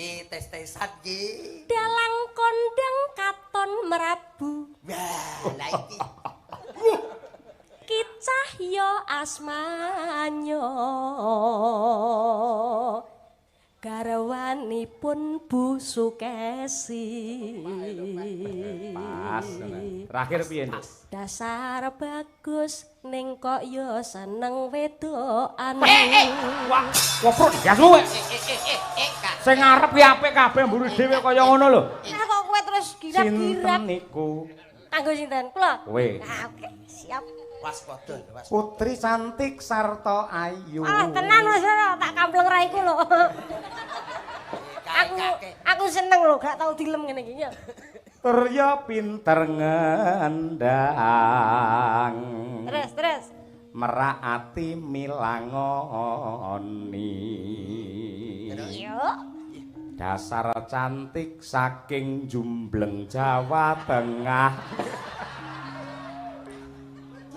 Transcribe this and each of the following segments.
Ki tes-tesan ki. Dalang kondang katon merabu. Wah, lah iki. Ki Cahya asmanyo. Garwanipun Bu Sukesi. Pas. Terakhir piye, Nduk? Dasar bagus ning kok ya seneng wedokan. Wah, koprok gas kowe. Kak. Sing ngarep ki apik kabeh mburi dhewe kaya ngono lho. Lah kok kowe terus girap-girap. Sinten niku? Kanggo sinten? Kula. Kowe. Ah, oke, siap. Waspada, waspada. Putri cantik sarta ayu. Ah, tenan wis ora tak kampleng raiku lho. Aku seneng lho, gak tau dilem ngene iki ya. Turya pinter ngendang. Terus, terus. Merak ati milangoni. Yo. Dasar cantik saking Jumbleng Jawa Tengah.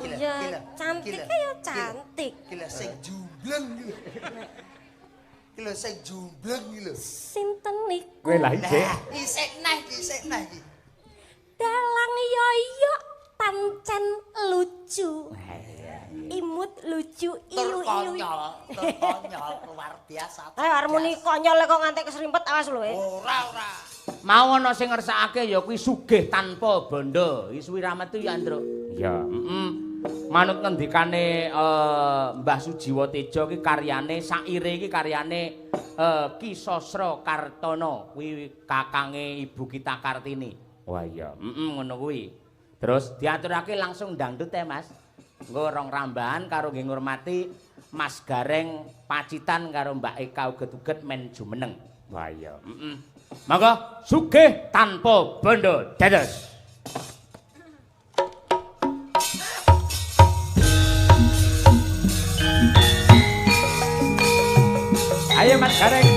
Ya, cantik ya cantik. Gila sing jumbleng iki lho. Gila sing jumbleng iki lho. Sinten niku? Kowe lah isih. Isih neh iki, isih neh iki. Dalang yoyo pancen lucu. Imut lucu Tur iyu iyu. konyol, tur konyol luar biasa. Ayo harmoni konyol kok ngantek keserimpet awas lho. Ora, ora. Mau ana sing ngersakake ya kuwi sugih tanpa bondo. Iki suwi ra metu ya, Ndruk. Iya, heeh. Manut ngendikane Mbah Sujiwo Tejo iki karyane saire iki karyane Ki Sosro Kartono kuwi kakange Ibu kita Kartini. Wah iya, heeh ngono kuwi. Terus diaturake langsung dangdut ya, Mas. Engko rong rambahan karo nggih ngurmati Mas Gareng Pacitan karo Mbak Eka uget-uget men jumeneng. Wah iya. Heeh. Monggo sugih tanpa bondo dados. Ayo Mas Gareng.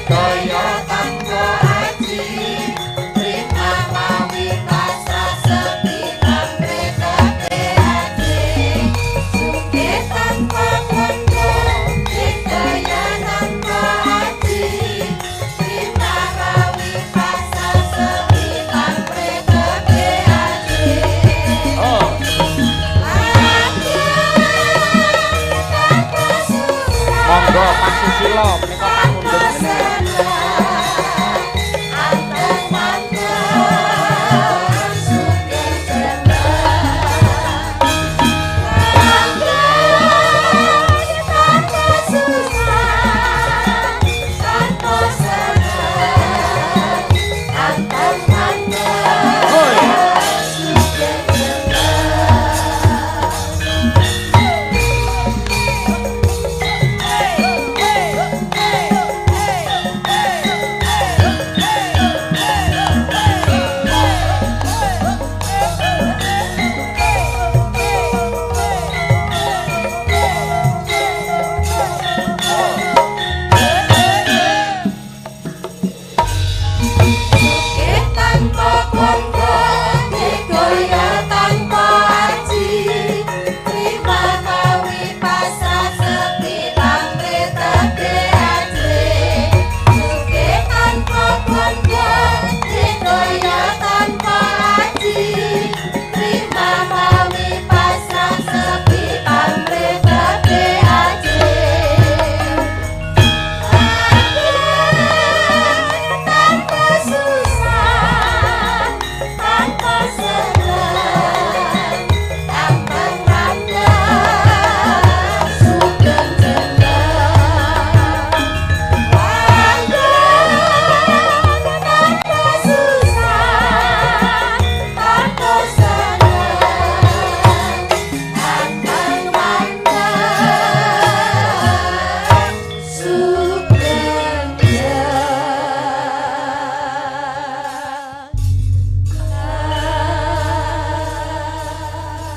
Kaya tanpa aji, terima mawi pasrah sepi pamrih.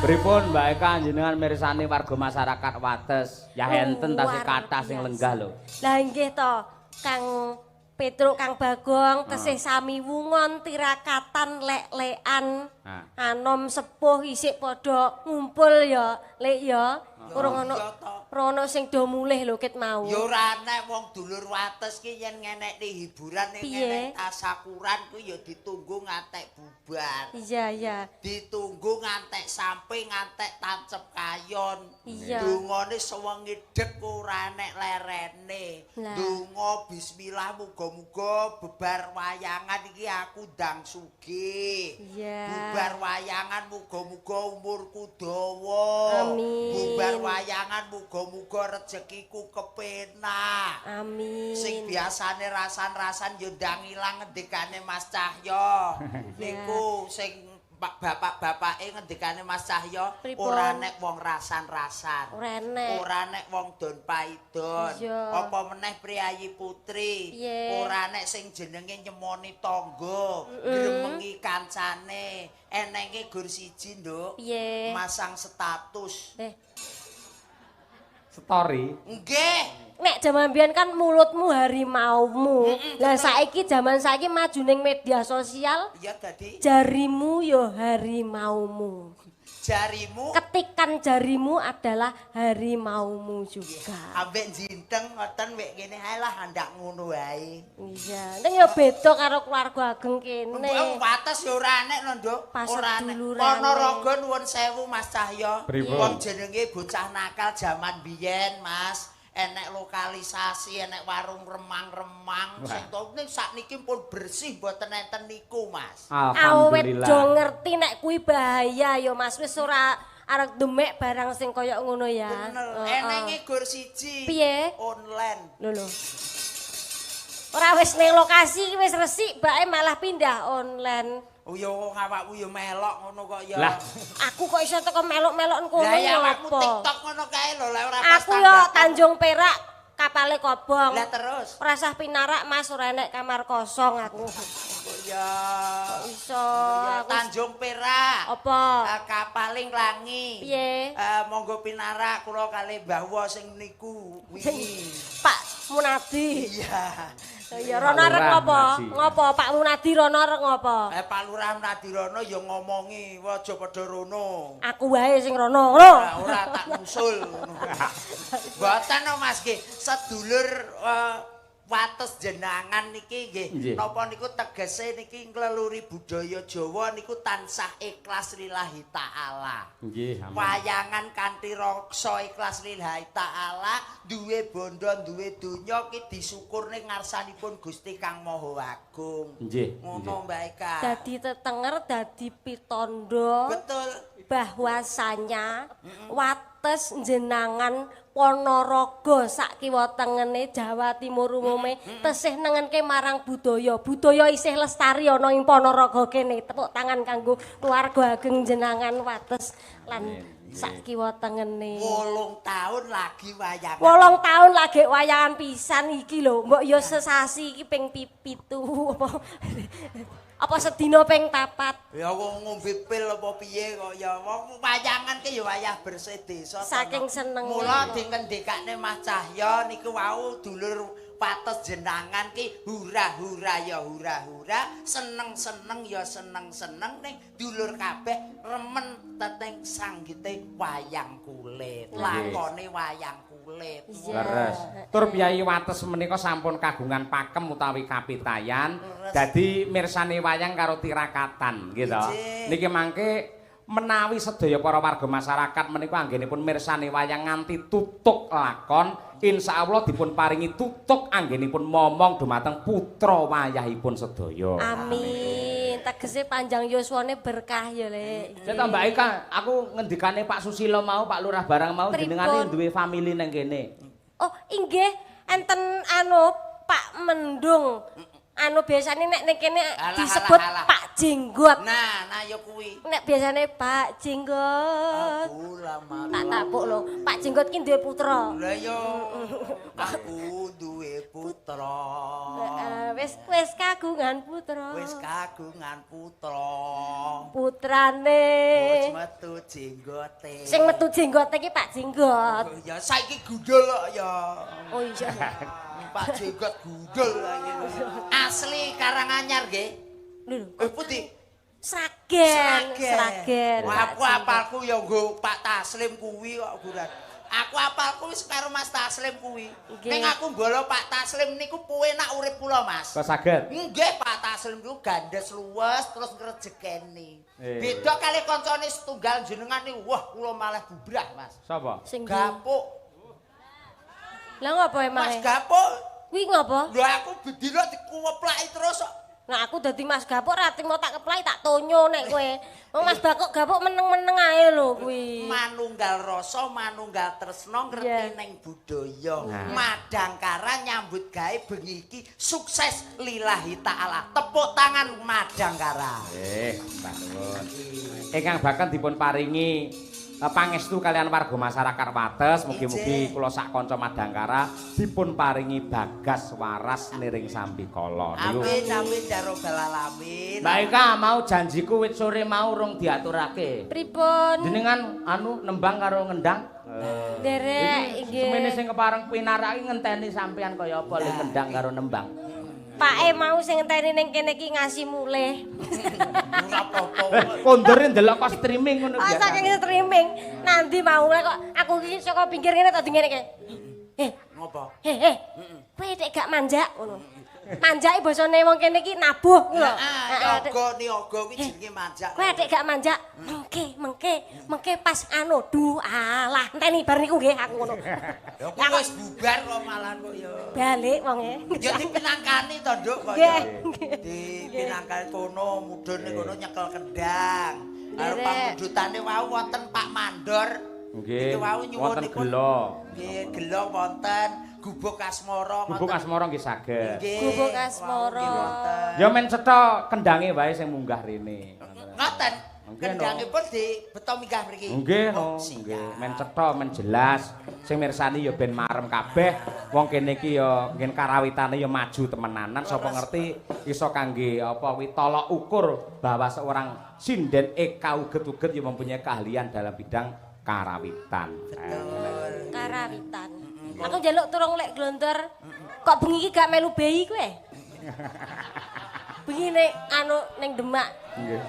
Pripun Mbak Eka jenengan mirsani warga masyarakat Wates? Ya enten tasih kathah sing lenggah lho. Lah nggih to, Kang Petruk, Kang Bagong tesih sami wungon tirakatan lek-lekan. Anom sepuh isik padha ngumpul ya, Lek ya. Urung ono rono sing do mulih lho ket mau. Ya ora enek wong dulur Wates ki yen ngenekne hiburan ning ngenek tasakuran kuwi ya ditunggu ngantek bubar. Iya, iya. Ditunggu ngantek sampe ngantek tancep kayon. Dungane sewengi dek ora enek lerene. Donga bismillah muga-muga bebar wayangan iki aku ndang sugih. Bubar wayangan muga-muga umurku dawa. Amin. Bubar wayangan muga-muga rezekiku kepenak. Amin. Sing biasane rasan-rasan yo ndang ilang ngendikane Mas Cahyo. Niku sing bapak-bapake ngendikane Mas Cahyo ora nek wong rasan-rasan. Ora nek wong don paidon. Apa meneh priayi putri. Ora nek sing jenenge nyemoni tangga, ngremengi kancane. Enenge gur siji, Nduk. Masang status. Story. Nggih. Nek jaman biyen kan mulutmu harimaumu. Lah saiki jaman saiki maju ning media sosial. Iya dadi jarimu ya harimaumu. Jarimu, ketikan jarimu adalah harimaumu juga. Ambek jinteng ngoten wek kene ae lah andak ngono wae. Iya, ning ya beda karo keluarga ageng kene. Wates ya ora enek lho, Nduk. Ora enek. Ponorogo nuwun sewu Mas Cahyo. Wong jenenge bocah nakal jaman biyen, Mas. Enek lokalisasi, enek warung remang-remang. Sing to ning sakniki pun bersih mboten enten niku, Mas. Alhamdulillah. Awet do ngerti nek kuwi bahaya ya, Mas. Wis ora arep demek barang sing kaya ngono ya. Bener. Enenge gur siji. Piye? Online. Lho lho. Ora wis ning lokasi wis resik, bake malah pindah online. Oh ya wong awakmu ya melok ngono kok ya. Lah, aku kok iso teko melok-melok kono. Lah ya awakmu TikTok ngono kae lho, lah ora pas. Aku ya Tanjung Perak kapale kobong. Lah terus ora sah pinarak Mas, ora enek kamar kosong aku. Kok ya kok iso Tanjung Perak. Apa? Kapale nglangi. Piye? Monggo pinarak kula kalih Mbah Wo sing niku wingi. Pak Munadi. Iya. Ya rono arep ngopo? Ngopo Pak Munadi rono arep ngopo? Pak Lurah Munadirono ya ngomongi, aja padha rono. Aku wae sing rono, ngono. Ora tak nusul ngono. Mboten no Mas nggih, sedulur Wates jenangan niki nggih. Napa niku tegese niki ngleluri budaya Jawa niku tansah ikhlas lillahi ta'ala. Nggih, amin. Wayangan kanthi rasa ikhlas lillahi ta'ala, duwe bondo, duwe donya ki disyukurne ngarsanipun Gusti Kang Maha Agung. Nggih. Ngono Mbak Eka. Dadi tetenger, dadi pitondo. Betul. Bahwasanya Wates jenangan Ponorogo sak kiwa tengene Jawa Timur umume tesih nengenke marang budaya. Budaya isih lestari ana ing Ponorogo kene. Tepuk tangan kanggo keluarga ageng jenangan Wates lan sak kiwa tengene. 8 tahun lagi wayangan. 8 tahun lagi wayangan pisan iki lho. Mbok ya sesasi iki ping 7 apa. Apa sedina ping 4? Ya wong ngombe pil apa piye kok ya wong wayangan ki ya wayah bersih desa. Saking senenge. Mula dingendikane Mas Cahyo niku wau dulur Wates jenangan ki hura-hura ya hura-hura, seneng-seneng ya seneng-seneng ning dulur kabeh remen teteng sanggite wayang kulit. Lakone wayang kulit. Leres. Tur piyayi Wates menika sampun kagungan pakem utawi kapitayan. Dadi mirsani wayang karo tirakatan nggih to. Niki mangke menawi sedaya para warga masyarakat menika anggenipun mirsani wayang nganti tutuk lakon, insyaallah dipun paringi tutuk anggenipun momong dumateng putra wayahipun sedaya. Amin. Tegese panjang yuswane berkah ya, Lek. Cek Mbak Eka, aku ngendikane Pak Susilo mau, Pak Lurah barang mau jenengane duwe famili nang kene. Oh, inggih enten anu Pak Mendung. Anu biasane nek ning kene disebut alah. Pak Jenggot. Nah, nah ya kuwi. Nek biasane Pak Jenggot. Aku lama. Tak tapuk lho. Pak Jenggot ki duwe putra. Lah ya aku duwe putra. Heeh, wis kagungan putra. Wis kagungan putra. Putrane. Wis metu jenggote. Sing metu jenggote ki Pak Jenggot. Ya saiki gundul kok ya. Oh iya. Pak Jenggot gundul iki. Asli Karanganyar nggih. Lho, pundi? Sragen, Sragen. Wah, aku apalku ya nggo Pak Taslim kuwi kok guran. Aku apalku wis karo Mas Taslim kuwi. Ning aku mbala Pak Taslim niku penak urip kula, Mas. Kok saged? Nggih, Pak Taslim niku gandhes luwes terus ngrejekeni. Beda kali kancane setunggal jenengan niku, wah kula malah bubrah, Mas. Sapa? Gapuk. Lah ngopo emang? Mas Gapuk. Kuwi ngopo? Lho aku bedino dikuweplaki terus kok. Nah aku dadi Mas Gapuk ra trimo tak keplaki tak tonyo nek kowe. Wong Mas Gapuk Gapuk meneng-meneng ae lho kuwi. Manunggal rasa, manunggal tresna ngerti ning budaya. Madangkara nyambut gawe bengi iki sukses lillahi taala. Tepuk tangan Madangkara. Mbah nuwun. Ingkang bahkan dipun paringi pangestu kalian warga masyarakat Wates, mugi-mugi kula sak kanca Madangkara dipun paringi bagas waras niring sambikala. Amin amin ya robbal alamin. Mbak Eka mau janjiku wit sore mau rung diaturake. Pripun? Jenengan anu nembang karo ngendang? Nderek nggih. Semene sing kepareng pinarak iki ngenteni sampean kaya apa le ngendang karo nembang. Pake mau sing ngenteni ning kene iki ngasih mulih. Ora apa-apa. Kondore ndelok kok streaming ngono biasa. Oh, saking streaming. Nanti mau kok aku iki saka pinggir ngene tok ngene iki. Ngopo? Kowe nek gak manjak ngono. Manjake basane wong kene iki nabuh lho. Heeh, niaga niaga kuwi jenenge manjak. Kowe nek gak manjak, mengke pas anu duh alah enteni bar niku nggih aku ngono. Ya kuwi wis bubar kok malahan kok ya. Balik wonge. Ya dipinangkani to, Nduk kok ya. Dipinangkani kono mudhun ning kono nyekel kendang. Karo pamundhutane wau wonten Pak Mandor. Nggih. Wonten gelo. Nggih, gelo wonten Gubuk Asmara. Gubuk Asmara nggih saged. Gubuk Asmara. Ya men cetha kendange wae sing munggah rene. Ngoten. Kendangipun dibeto minggah mriki. Nggih no, nggih. Men cetha men jelas. Sing mirsani ya ben marem kabeh. Wong kene iki ya ngen karawitane ya maju temenanan. Sapa ngerti iso kangge apa kuwi tolok ukur bahwa seorang sinden Eka uget-uget ya mempunyai keahlian dalam bidang karawitan. Betul. Karawitan. Aku njaluk turung lek glondor. Kok bengi iki gak melu bayi kowe? Bengi nek anu ning Demak. Nggih.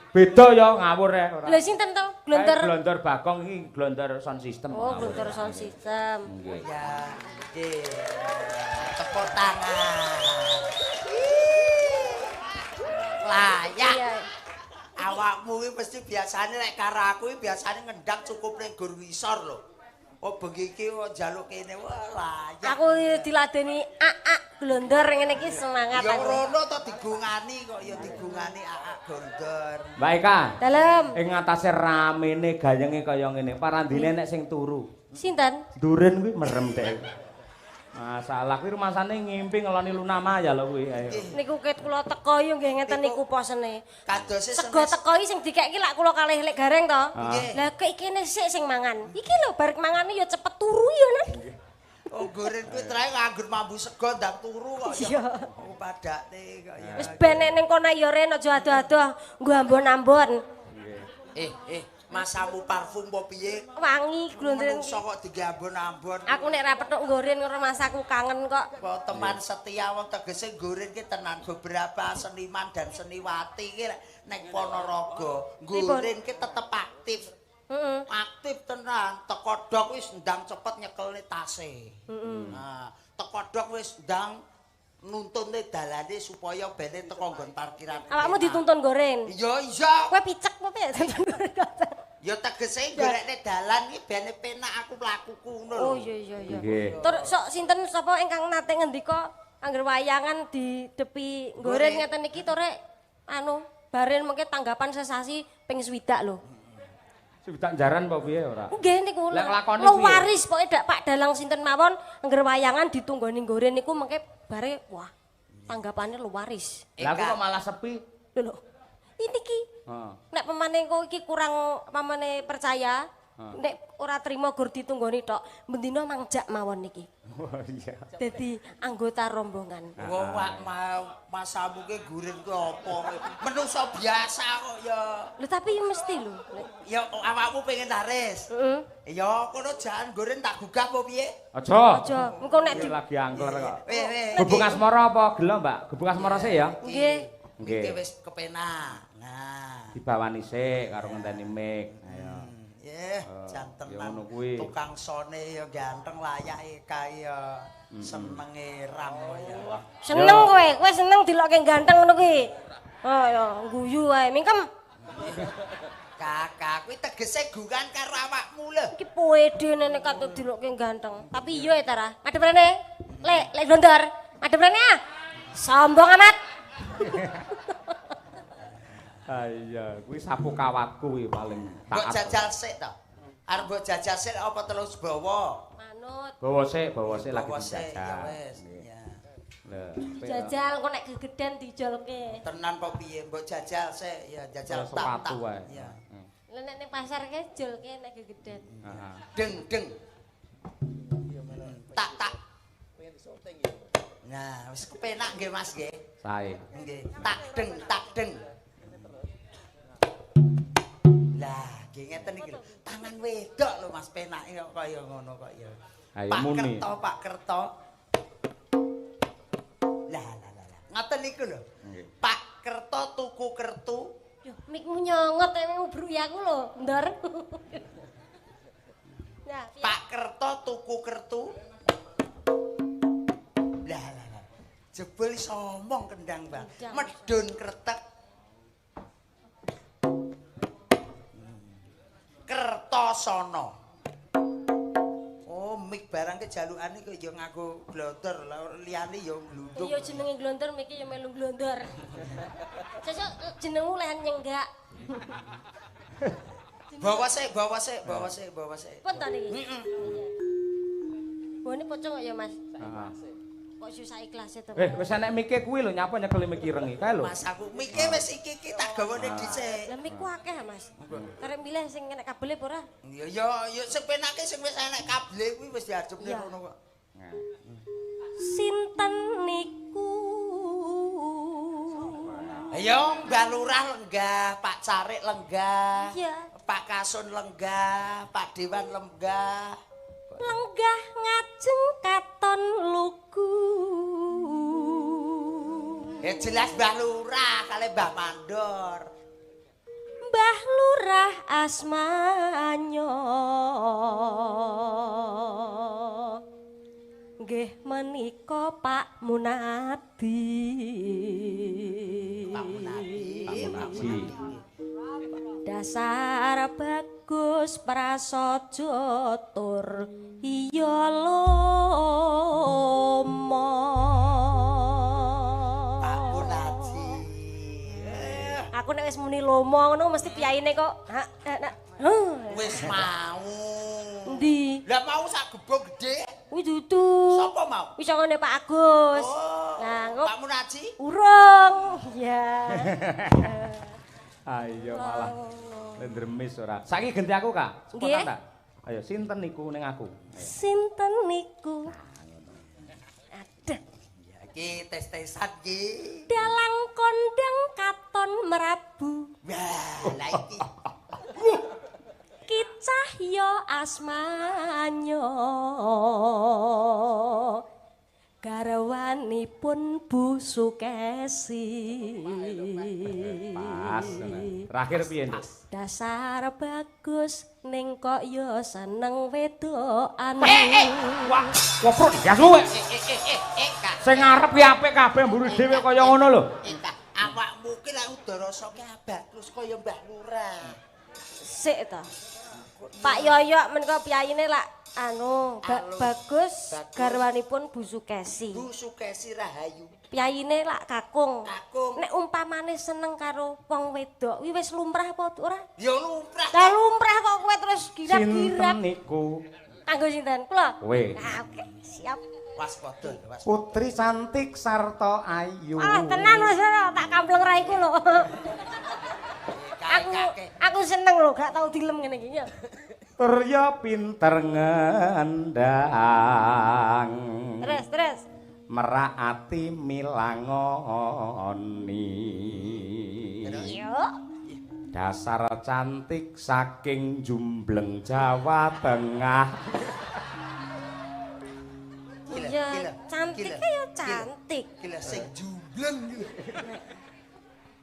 Beda ya ngawur ya ora. Lha sinten to? Glondor. Glondor Bagong iki glondor sound system. Oh, glondor sound system. Nggih. Ya, nggih. Tepuk tangan. Layak. Awakmu iki mesti biasane nek karo aku iki biasane ngendang cukup ning gor ngisor lho. Oh bengi iki kok njaluk kene wah layak. Aku diladeni ak glondor ngene iki semangat aku. Ya rono to digungani kok ya digungani ak glondor. Mbak Eka. Dalem. Ing ngatasé ramene gayenge kaya ngene, parandine nek sing turu. Sinten? Duren kuwi merem dhek. Masalah kuwi rumasane ngimpi ngeloni Luna Maya lho kuwi. Ayo. Niku ket kula teko yo nggih ngeten niku posene. Kadose sego teko iki sing dikeki lak kula kalih lek gareng to. Lah kek ikene sik sing mangan. Iki lho bar mangane yo cepet turu yo nan. Oh goren kuwi trae nganggur mambu sego ndang turu kok ya. Oh padake kok ya. Wis ben ning kono yo ren aja adoh-adoh nggo ambon-ambon. Nggih. Masamu parfum apa piye? Wangi glondren. Menungso kok diambon-ambon. Aku nek ra petuk nggoren karo masaku kangen kok. Kok teman setia wong tegese nggoren ki tenan beberapa seniman dan seniwati ki nek Ponorogo nggoren ki tetep aktif. Heeh. Aktif tenan. Teko dok wis ndang cepet nyekelne tase. Heeh. Nah, teko dok wis ndang nuntunne dalane supaya bene teko nggon parkiran. Awakmu dituntun goren? Iya, iya. Kowe picek apa piye dituntun goren? Ya tegese golekne dalan iki bene penak aku mlakuku ngono lho. Oh iya iya iya. Tur sok sinten sapa ingkang nate ngendika angger wayangan di depi goren ngeten iki tore anu baren mengke tanggapan sesasi ping 60 lho. Swidak jaran apa piye ora? Nggih niku. Lha waris pokoke dak Pak Dalang sinten mawon angger wayangan ditunggoni goren niku mengke bare wah. Tanggapane luwaris. Lah aku kok malah sepi. Lho lho. Ini ki. Heeh. Nek pemane kok iki kurang pamane percaya, nek ora trimo gur ditunggoni tok, bendina mangjak mawon niki. Oh iya. Dadi anggota rombongan. Wong masamu ki gurin ku apa? Menungso biasa kok ya. Lho tapi mesti lho. Ya awakmu pengen laris. Heeh. Ya kono jangan gurin tak gugah apa piye? Aja. Aja, engko nek di lagi angler kok. Weh. Gubuk asmara apa gelo, Mbak? Gubuk asmara sik ya? Nggih. Nggih. Iki wis kepenak. Nah. Dibawani sik karo ngenteni mik. Ayo. Nggih, jan ya tenan. Tukang sone ya ganteng layake kae ya senenge ram ya. Seneng kowe, kowe seneng dilokke ganteng ngono kuwi. Oh ya, guyu wae. Mingkem. Kakak kuwi tegese gugan karo awakmu lho. Iki poede nek katut dilokke ganteng. Tapi iya ya Tara. Madhep rene. Lek, lek glondor. Madhep rene ah. Sombong amat. Ah iya, kuwi sapu kawatku kuwi paling. Mbok jajal sik to. Arep mbok jajal sik apa terus bawa? Manut. Bawa sik lagi dijajal. Ya wis. Ya. Lho, jajal engko nek gegeden dijolke. Tenan apa piye mbok jajal sik ya jajal tak. Ya. Lha nek ning pasar ke jolke nek gegeden. Heeh. Deng deng. Tak tak. Pengen disoting ya. Nah, wis kepenak nggih Mas nggih. Sae. Nggih. Tak deng tak deng. Lah, nggih ngeten iki lho. Tangan wedok lho Mas penake kok kaya ngono kok ya. Ayo muni. Pak Kerto, Pak Kerto. Lah lah lah. Ngoten niku lho. Pak Kerto tuku kertu. Yo, mikmu nyongot nek ubruki aku lho, Ndor. Nah, Pak Kerto tuku kertu. Lah lah lah. Jebul iso omong kendang, Bang. Medun kretek. Kertosono. Oh, mik barang ke jalukane kok ya nganggo glondor, liyane ya glundung. Iya jenenge glondor, miki ya melu glondor. Sesuk jenengmu lehen nyenggak. Bawa sik, bawa sik, bawa sik, bawa sik. Pun ta niki? Heeh. Bone pocong kok ya, Mas. Heeh. Kok susah ikhlas to. Wis enek mike kuwi lho, nyapa nyekeli mik ireng iki kae lho. Mas aku mike wis iki iki tak gawane dhisik. Lah mikku akeh, Mas. Karep milih sing enek kabele apa ora? Ya ya ya sing penake sing wis enek kabele kuwi wis diajupne ngono kok. Sinten niku? Ayo Mbah Lurah lenggah, Pak Carik lenggah. Iya. Pak Kasun lenggah, Pak Dewan lenggah. Lenggah ngajeng katon lugu. Ya jelas Mbah Lurah kali Mbah Mandor. Mbah Lurah asmanyo. Nggih menika Pak Munadi. Pak Munadi. Pak Munadi. Dasar bagus prasaja tur iya lomo. Pak Munadi. Aku nek wis muni lomo ngono mesti piyaine kok. Wis mau. Endi? Lah mau sak gebong gedhe. Kuwi dudu. Sapa mau? Wis ngene Pak Agus. Oh. Lah engko Pak Munadi? Urung. Iya. Ayo malah ndremis ora. Saiki genti aku, Kak. Spontan ta? Ayo sinten niku ning aku? Sinten niku? Aduh. Ya iki tes-tesan iki. Dalang kondang katon merabu. Wah, lah iki. Ki Cahya asmanyo. Garwanipun Bu Sukesi. Pas. Terakhir piye, Nduk? Dasar bagus ning kok ya seneng wedokan. Wah, koprok gas kowe. Kak. Sing ngarep ki apik kabeh mburi dhewe kaya ngono lho. Kak, awakmu ki lak udara soke bagus kaya Mbah Lurah. Sik ta. Pak Yoyok menika piyayine lak anu bagus garwanipun Bu Sukesi. Bu Sukesi Rahayu. Piyayine lak kakung. Kakung. Nek umpamane seneng karo wong wedok kuwi wis lumrah apa ora? Ya lumrah. Lah lumrah kok kowe terus girap-girap. Sinten niku? Kanggo sinten? Kula. Kowe. Nah, oke, siap. Waspada, waspada. Putri cantik sarta ayu. Ah, tenan wis ora tak kampleng raiku lho. Aku seneng lho gak tau dilem ngene iki ya. Tur ya pinter ngendang. Terus, terus. Merak ati milangoni. Yo. Dasar cantik saking Jumbleng Jawa Tengah. Ya, cantik ya cantik. Gila sing jumbleng iki.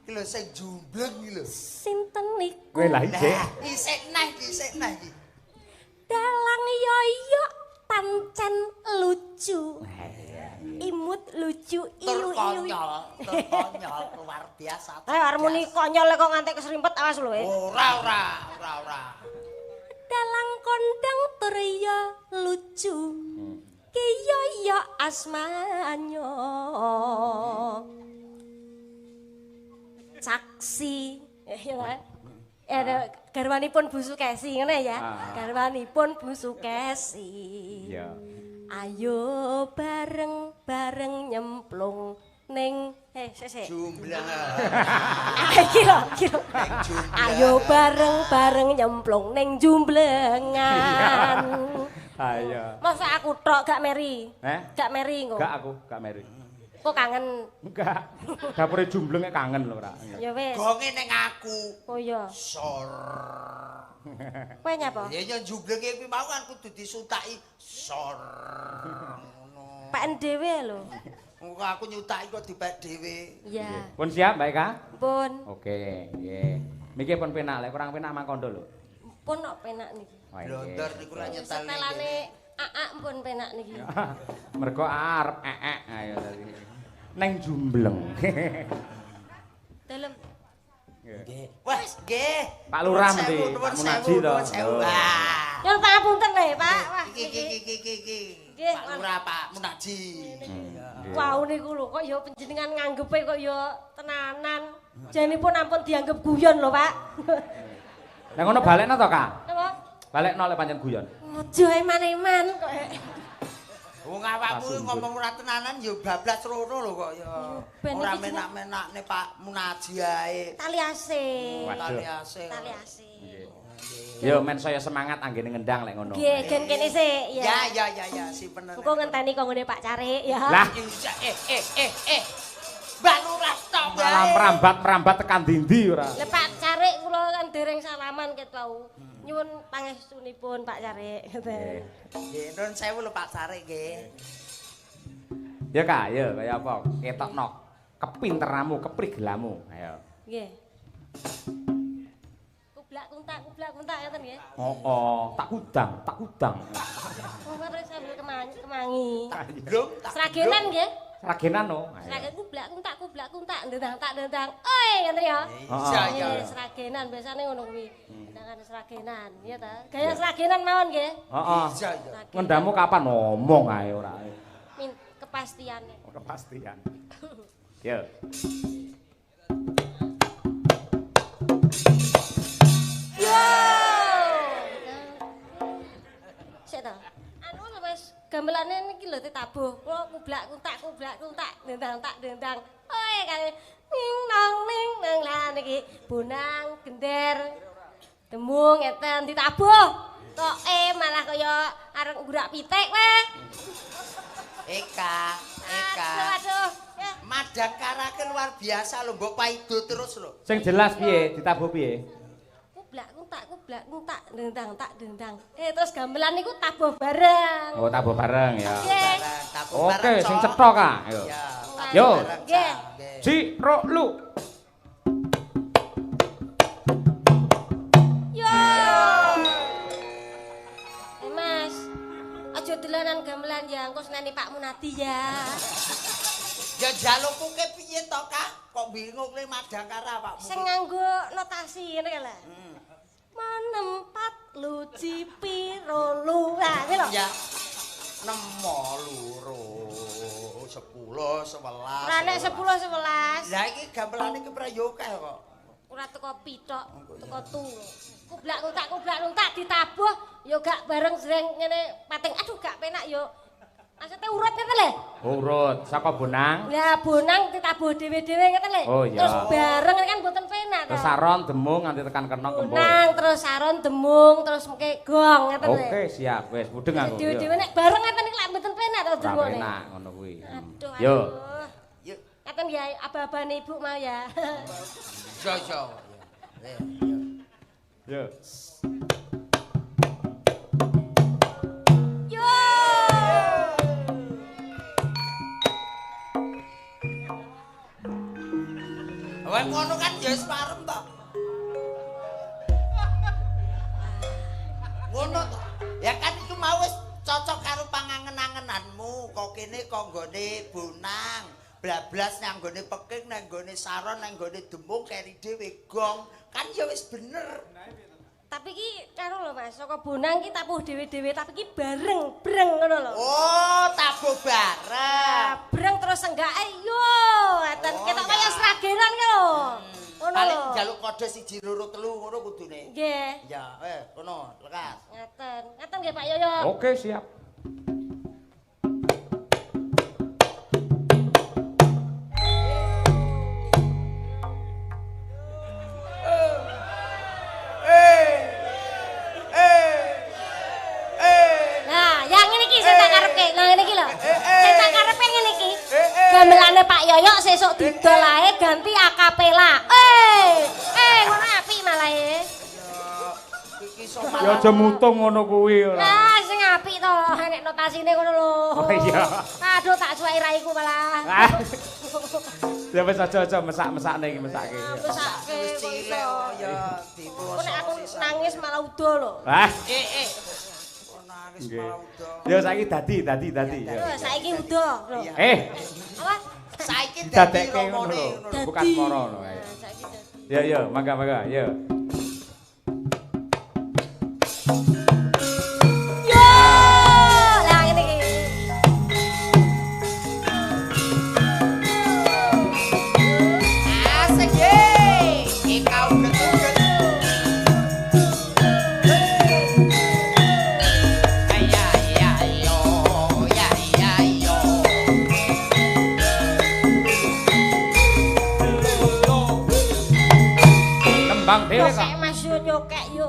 Gila sing jumbleng iki lho. Sinten niku? Kowe lah isih. Isih nah iki, isih nah iki. Dalang yoyo pancen lucu. Imut lucu ilu ilu. Tur konyol luar biasa. Eh harmoni konyol kok nganti keserimpet awas lho. Ora ora ora ora. Dalang kondang tur ya lucu. Ki yoyo asmanyo. Saksi. Ya. Garwanipun Bu Sukesi ngene ya. Garwanipun Bu Sukesi. Iya. Ayo bareng-bareng nyemplung ning sik. Jumblengan. Iki lho, iki lho. Ayo bareng-bareng nyemplung ning jumblengan. Ayo. Masa aku tok gak meri? Gak meri engko. Gak aku, gak meri. Kok kangen? Enggak. Dapure jumblenge kangen lho ora. Ya wis. Gonge ning aku. Oh iya. Sor. Kowe nyapa? Ya ya jumblenge kuwi mau kan kudu disutaki sor. Ngono. Peken dhewe lho. Engko aku nyutaki kok dipek dhewe. Iya. Pun siap Mbak Eka? Pun. Oke, nggih. Miki pun penak lek kurang penak mangkondo lho. Pun kok penak niki. Blondor niku ra nyetel. Setelane aak pun penak niki. Mergo arep eek ayo tadi. Neng jumbleng. Dalem. Nggih. Wah, nggih. Pak Lurah mesti, Pak Munaji to. Nyuwun pangapunten lho, Pak. Wah, iki iki iki iki. Pak Lurah, Pak Munaji. Wau niku lho kok ya panjenengan nganggepe kok ya tenanan. Janipun ampun dianggep guyon lho, Pak. Lah ngono balekno to, Kak? Napa? Balekno lek pancen guyon. Aja eman-eman kok. Wong awakmu ngomong ora tenanan ya bablas rono lho kok ya. Ora menak-menakne Pak Munaji ae. Tali ase. Tali ase. Tali ase. Yo men saya semangat anggene ngendang lek ngono. Nggih, gen kene sik ya. Ya ya ya ya simpen. Engko ngenteni kok nggone Pak Carik ya. Lah Mbak Lurah tok wae. Malah merambat-merambat tekan dindi ora. Lah Pak Carik kula kan dereng salaman ket wau. Nyuwun pangestunipun Pak Carik. Nggih, nuwun sewu lho Pak Carik nggih. Ya Kak, ya kaya apa? Ketokno kepinteranmu, keprigelamu. Ayo. Nggih. Kublak kuntak ngeten nggih. Heeh, tak kudang, tak kudang. Oh, terus sambil kemangi. Tak Sragenan nggih. Sragenan no. Sragen kublak kuntak ndang tak ndang. Oi, ngeten ya. Iya, iya. Sragenan biasane ngono kuwi. Ndangan sragenan, iya ta. Gaya sragenan mawon nggih. Heeh. Iya, iya. Ngendamu kapan ngomong ae ora. Min kepastiane. Oh, kepastian. Yo. Yo. Sik ta. Anu lho Mas, gamelane niki lho ditabuh. Kula kublak kuntak ndang tak ndang. Oi kale ning nang ning nang lah niki bonang gender demung ngeten ditabuh. Toke malah kaya arep nggurak pitik weh. Eka, Eka. Aduh, aduh. Madangkara ke luar biasa lho, mbok paido terus lho. Sing jelas piye, ditabuh piye? Kublak kuntak ndang tak ndang. Terus gamelan niku tabuh bareng. Oh, tabuh bareng ya. Nggih. Oke, sing cetha Kak. Ayo. Yo. Nggih. Ji, ro, lu. Yo. Mas, aja dolanan gamelan ya, engko seneni Pak Munadi ya. Ya jalukku ke piye to, Kak? Kok bingung le Madangkara awakmu. Sing nganggo notasi ngene lho. Menempat luci piro lu. Lah, kuwi lho. Ya. 6 2 10 11. Ora nek 10 11. Lah iki gamelane iki prayo akeh kok. Ora teko pithok, teko tu. Kublak kuntak ditabuh ya gak bareng jreng ngene pating. Aduh gak penak ya. Maksudnya urut ngeten lho. Urut saka Bonang. Lah Bonang ditabuh dhewe-dhewe ngeten lho. Oh, iya. Terus bareng kan mboten penak to. Terus saron demung nganti tekan kenong kembul. Bonang terus saron demung terus mengke gong ngeten lho. Oke, siap. Wis mudeng aku. Dhewe-dhewe nek bareng ngeten iki lak mboten penak to dirungokne. Ora penak ngono kuwi. Aduh. Yo. Yo. Ngaten ya aba-abane ibu mau ya. Yo yo. Yo. Yo. Wah ngono kan ya wis parem to. Ngono to. Ya kan iku mau wis cocok karo pangangen-angenanmu. Kok kene kok nggone Bonang, blablas nang nggone peking, nang nggone saron, nang nggone demung keri dhewe gong. Kan ya wis bener. Tapi ki karo lho Mas, saka Bonang ki tabuh dhewe-dhewe, tapi ki bareng, breng ngono lho. Oh, tabuh bareng. Breng terus enggake yo, ngeten ketok kaya sragenan ki lho. Ngono. Paling njaluk kode 1 2 3 ngono kudune. Nggih. Ya, kono, lekas. Ngaten. Ngaten nggih Pak Yoyo. Oke, siap. Gamelane Pak Yoyo sesuk didol ae ganti akapela. Ngono apik malah e. Ya aja mutung ngono kuwi ora. Lah sing apik to, nek notasine ngono lho. Oh iya. Aduh tak suweki raiku malah. Ya wis aja-aja mesak-mesakne iki mesake. Mesake wis cilik ya diposo. Nek aku nangis malah udo lho. Lah. Nangis malah udo. Ya saiki dadi. Ya saiki udo lho. Apa? Saiki dadi romone ngono. Bukan moro ngono kae. Ya ya, mangga-mangga, ya. Yo, lah ngene iki. Asik ye. Ikau getuget. Ya ya yo, ya ya yo. Nembang dhewe kok. Mas yo nyokek yo.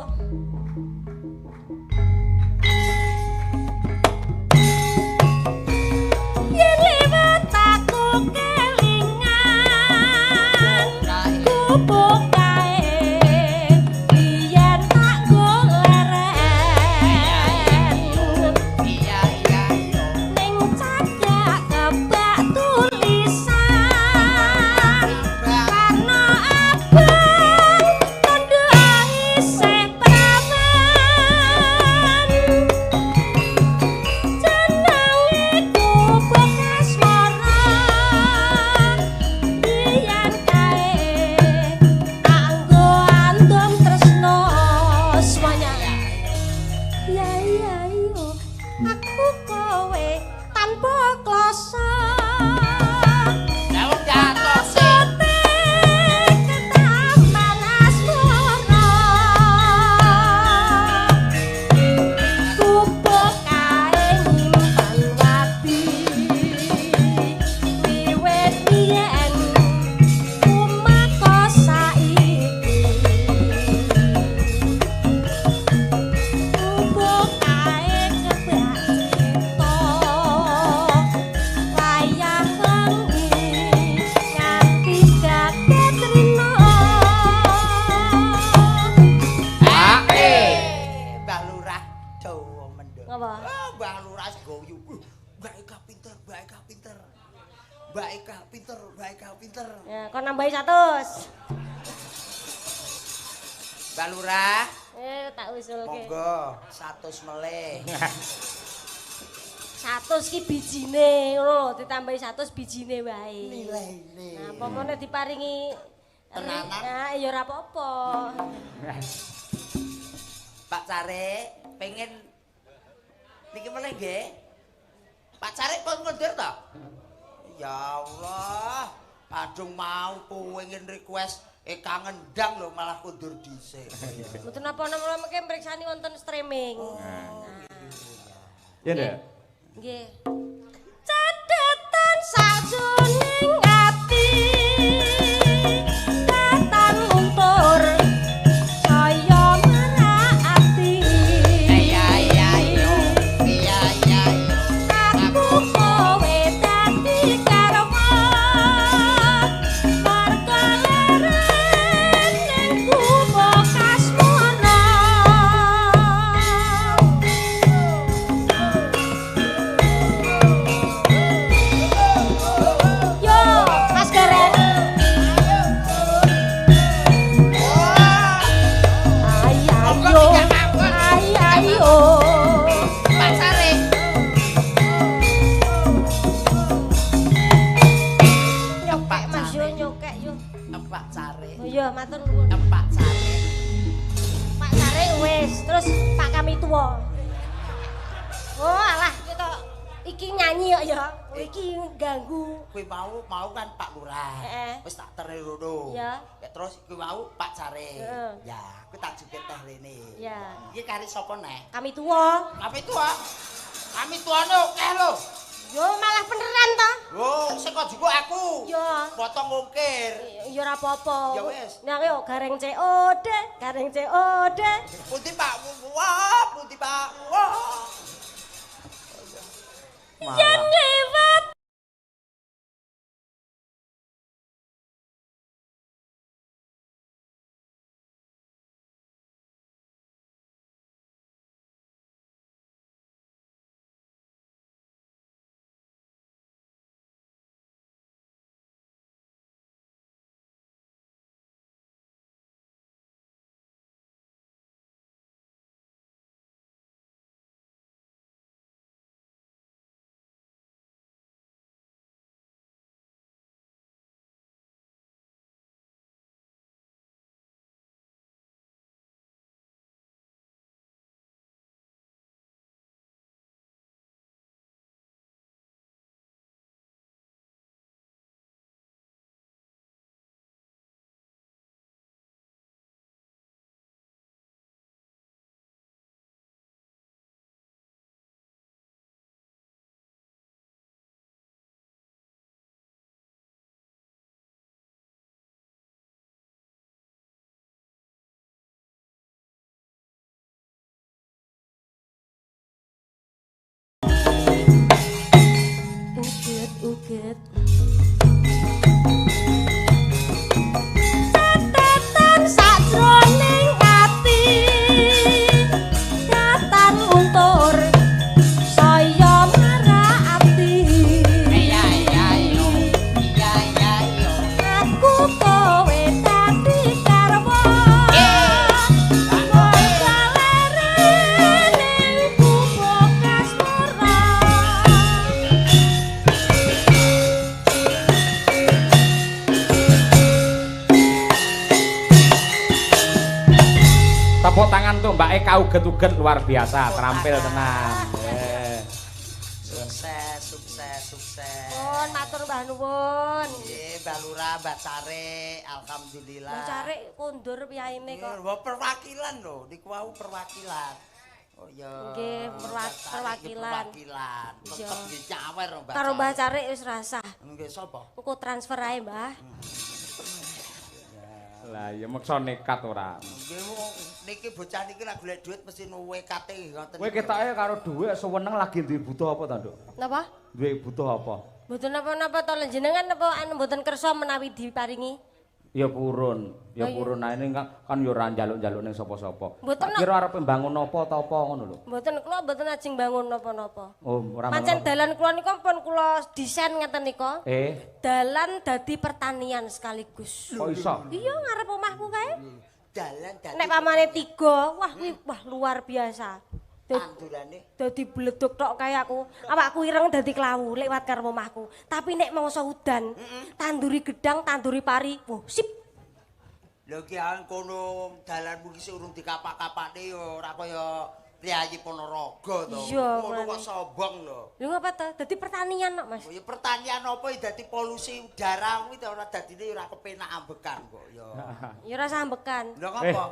Yen liwat aku kelingan gubuk kae biyen tak goleren Iya iya yo. ning cagak kebak tulisan warna abang tondo isih prawan jenenge gubuk asmara biyen kae kanggo andum tresno semuanya. Ya ya yo aku kowe tanpa kloso. Lah wong jatose. Ketaman asmara gubuk kae nyimpan wadi wiwit biyen kumaka saiki gubuk kae kebak crita wayah wengi nganti kaget rina. Mbah Lurah dawa mendho. Ngapa? Oh, Mbah Lurah goyu. Mbak Eka pinter, Mbak Eka pinter. Mbak Eka pinter, Mbak Eka pinter. Ya, kon nambahi 100. Mbah Lurah, Tak usulke. monggo 100 melih. 100 ki bijine ngono lho, ditambahi 100 bijine wae. Nilaine. Nah, pomone diparingi Tenanan. Nah, ya ora apa-apa. Pak Carik pengen niki melih nggih. Pak Carik pun ngundur to? Ya Allah, padung mau pengen request Eka ngendang lho malah kundur dhisik. Mboten napa-napa mengke mriksani wonten streaming. Ya, Nduk. Nggih. Sakjroning ati katan luntur saya merak ati. Iya iya yo. Iya iya yo. Aku kowe dadi karma marga leren ning kubo kasmana. Yo, Mas Gareng. Ay ayo. Ay ayo. Pak Sare. Nyokek Mas yo nyokek yo. Pak Sare. Oh iya, matur nuwun. Pak Sare. Pak Sare wis, terus Pak kami tuwa. Oh alah, kita iki nyanyi kok ya. Iki ganggu. Kuwi mau kan Pak Lurah. Wis tak teri rono. Iya. Ya terus kuwi mau Pak Sare. Heeh. Ya, kuwi tak jukit teh rene. Ya. Iki kari sapa neh? Kami tuwa. Kami tuwa. Kami tuane akeh lho. Yo malah beneran to. Lho, sing kok jukuk aku. Yo. Potong ongkir. Ya ora apa-apa. Ya wis. Nah yo gareng COD, gareng COD. Pundi Pak? Wah, pundi Pak? Wah. Yen lewat uget-uget. Catetan sakjroning ati katan luntur saya marak ati. Iya iya yo. Iya iya yo. Aku kowe dadi karwa marga leren ning kubo kasmara. Tepuk tangan tuh Mbak Eka uget-uget luar biasa, terampil tenan. Sukses, sukses, sukses. Nuwun matur mbah nuwun. Nggih, Mbak Lurah, Mbak Sare, alhamdulillah. Mbah Sare kondur piyaine kok. Wah, perwakilan lho, niku wau perwakilan. Oh iya. Nggih, perwakilan. Perwakilan. Tetep nggih nyawer Mbak. Karo Mbah Sare wis rasah. Nggih sapa? Engko transfer ae, Mbah. Lah ya meksa nekat ora. Nggih niki bocah niki lak golek dhuwit mesti nuwekate ngoten. Kowe ketoke karo dhuwit suweneng lagi duwe butuh apa ta, Nduk? Napa? Duwe butuh apa? Mboten napa-napa to jenengan napa anu mboten kersa menawi diparingi? Ya purun, ya purun ae ning kan ya ora njaluk-njaluk ning sapa-sapa. Mboten Tak kira arep mbangun apa ta apa ngono lho. Mboten kula mboten ajeng bangun napa-napa. Oh, ora Pancen dalan kula nika pun kula desain ngeten nika. Dalan dadi pertanian sekaligus. Kok iso? Iya ngarep omahku kae. Dalan dadi Nek pamane 3, wah kuwi wah luar biasa. Tandurane dadi bleduk tok kae aku. Awakku ireng dadi klawu lewat karo omahku. Tapi nek mangsa udan, tanduri gedang, tanduri pari, wah sip. Lho ki kono dalanmu ki urung dikapak-kapakne ya ora kaya priyayi Ponorogo to. Ngono kok sombong lho. Lho ngapa to? Dadi pertanian kok, Mas. Ya pertanian apa ya dadi polusi udara kuwi ta ora dadine ora kepenak ambekan kok ya. Ya ora sambekan. Lho ngapa?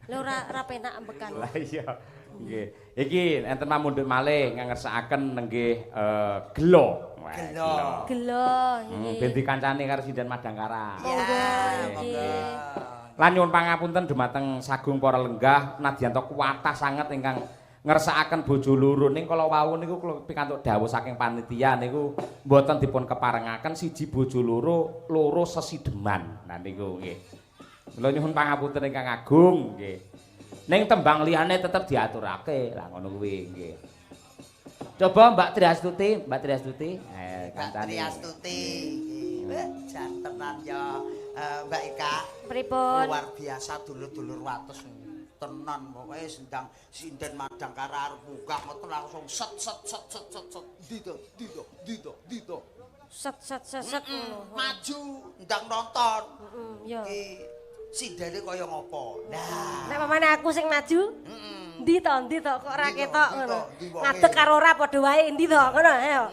Lho ora penak ambekan. Lah iya. Nggih. Iki enten pamundhut malih ngersakaken nenggih gelo. Gelo. Gelo nggih. Ben dikancani karo Sinden Madangkara. Monggo, monggo. Lan nyuwun pangapunten dumateng sagung para lenggah nadyan kuwatah sanget ingkang ngersakaken bojo loro ning kala wau niku kula pikantuk dawuh saking panitia niku mboten dipun keparengaken siji bojo loro loro sesideman. Nah niku nggih. Kula nyuwun pangapunten ingkang agung nggih. Ning tembang liyane tetep diaturake. Lah ngono kuwi nggih. Coba Mbak Triastuti, Mbak Triastuti. Mbak Triastuti. Nggih. Jan tenan ya Mbak Eka. Pripun? Luar biasa dulur-dulur wates. Tenan pokoke sendang sinden Madangkara arep munggah ngoten langsung set set set set set set dito dito dito dito set set set set maju ndang nonton. Heeh, ya. Iki sindene kaya ngopo. Nah, nek pamane aku sing maju, endi to, endi to kok ora ketok ngono. Ngadeg karo ora padha wae endi to ngono ayo.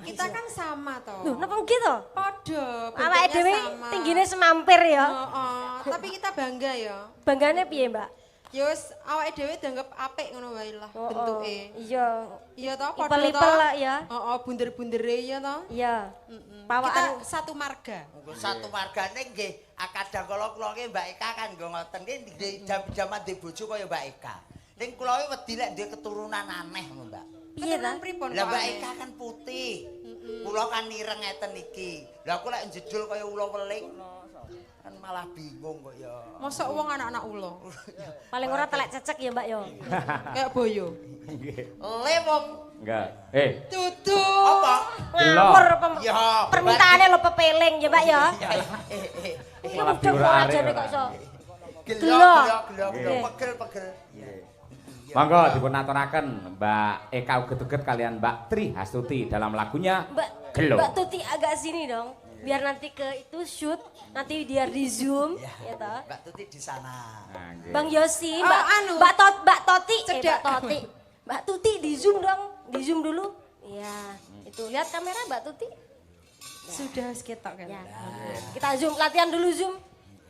Kita kan sama toh. Lho, napa nggih to? Padha. Awake dhewe tinggine semampir ya. Heeh, tapi kita bangga ya. Banggane piye, Mbak? Ya wis awake dhewe dianggap apik ngono wae lah bentuke. Iya. Iya toh padha toh. Ipel-ipel lah ya. Heeh, bunder-bundere ya toh. Iya. Heeh. Pawaan kita satu marga. Satu margane nggih. Kadang kala kula nggih Mbak Eka kan nggo ngoten nggih jam-jaman ndek bojo kaya Mbak Eka. Ning kula iki wedi lek duwe keturunan aneh ngono, Mbak. Piye ta? Lah Mbak Eka kan putih. Kula kan ireng ngeten iki. Lah aku lek njedul kaya ula weling kan malah bingung kok ya. Mosok wong anak-anak ula. Paling ora telek cecek ya, Mbak ya. Kayak boyo. Nggih. Le wong. Enggak. Eh. Dudu. Apa? Ngawur ya, permintaane lho pepeling ya, Mbak ya. Malah diurak-arik kok iso. Gelo, gelo, gelo, pegel, pegel. Monggo dipun aturaken Mbak Eka Uget-uget kalian Mbak Tri Hastuti dalam lagunya Mbak Gelo. Mbak Tuti agak sini dong. Biar nanti ke itu shoot, nanti biar di zoom ya toh. Mbak Tuti di sana. Nah, Bang Yosi, oh, Mbak anu. Mbak Tot, Mbak Toti, Mbak Toti. Mbak Tuti di zoom dong, di zoom dulu. Iya, itu lihat kamera Mbak Tuti. Ya. Sudah ketok kan. Ya. Kita zoom, latihan dulu zoom.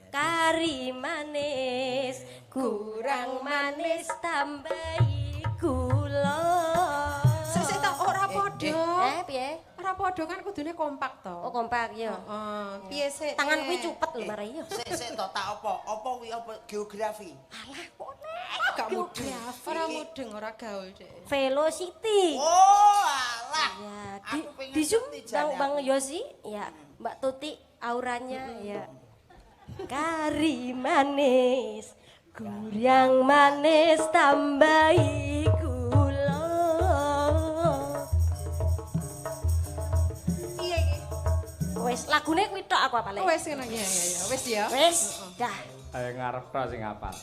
Kari manis, kurang manis tambahi gula. Sik tak ora padha. Piye? Ora padha kan kudune kompak to. Oh, kompak ya. Heeh. Piye sik? Tangan kuwi cupet lho mare ya. Sik sik to tak apa? Apa kuwi apa geografi? Alah kok nek gak mudeng. Ora mudeng, ora gaul dek. Velocity. Oh, alah. Ya, di zoom Bang Bang Yosi, ya. Mbak Tuti auranya ya. Kari manis, kurang manis tambahi gula. Iya iki. Wes lagune kuwi tok aku apale. Wes ngono ya ya ya. Wes ya. Wes, dah. Ayo ngarep tok sing apal.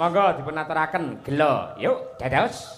Monggo dipun aturaken gelo. Yuk, dados.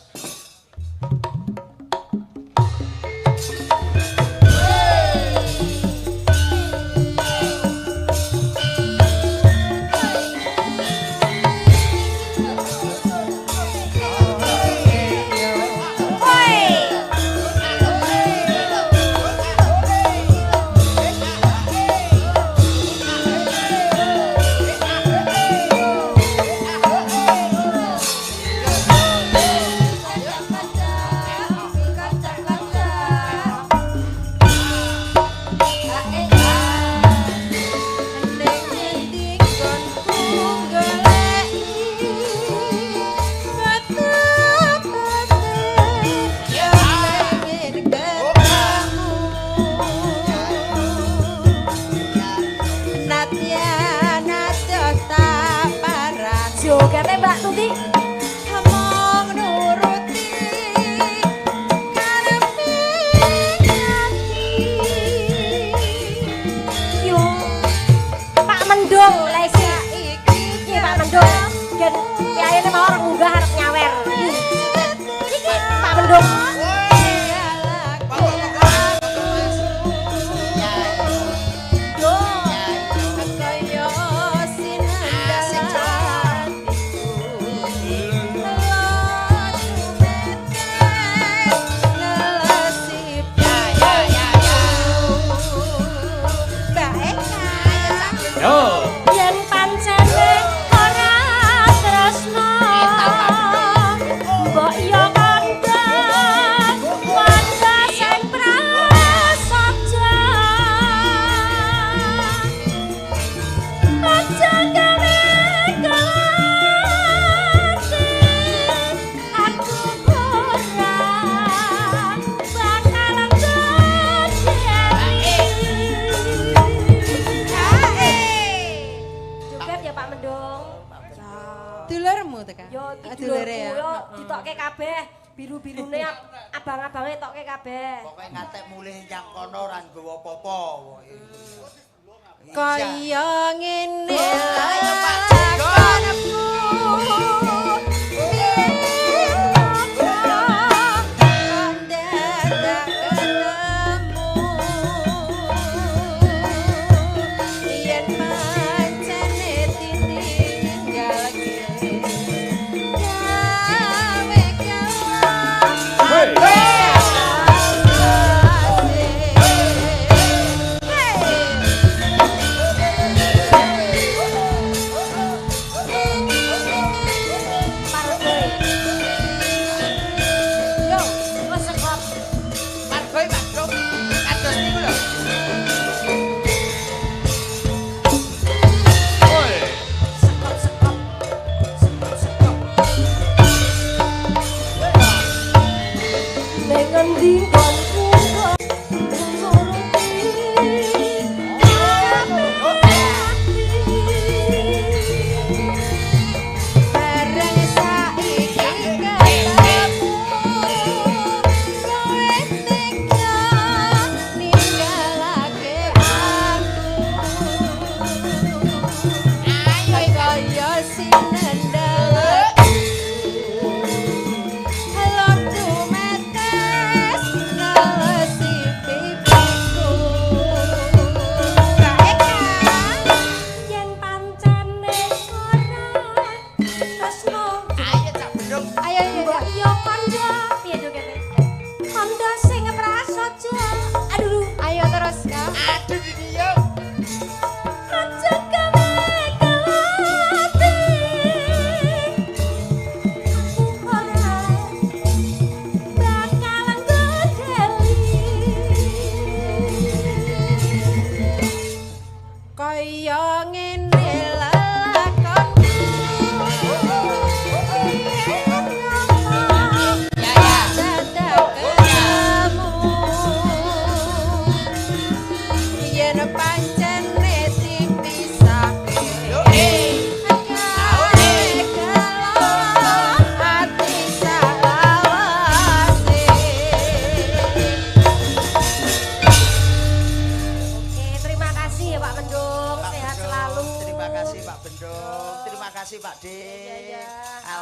Yen pancene ora tresno. to, Kak? Yo iki dulure ya. Yo ditokke kabeh, biru-birune abang-abange tokke kabeh. Pokoke ngatek mulih nyang kono ora nggawa apa-apa pokoke. Kaya ngene ayo Pak Jenggot.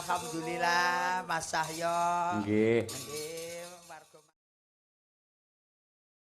Alhamdulillah Mas Cahyo. Nggih. Nggih.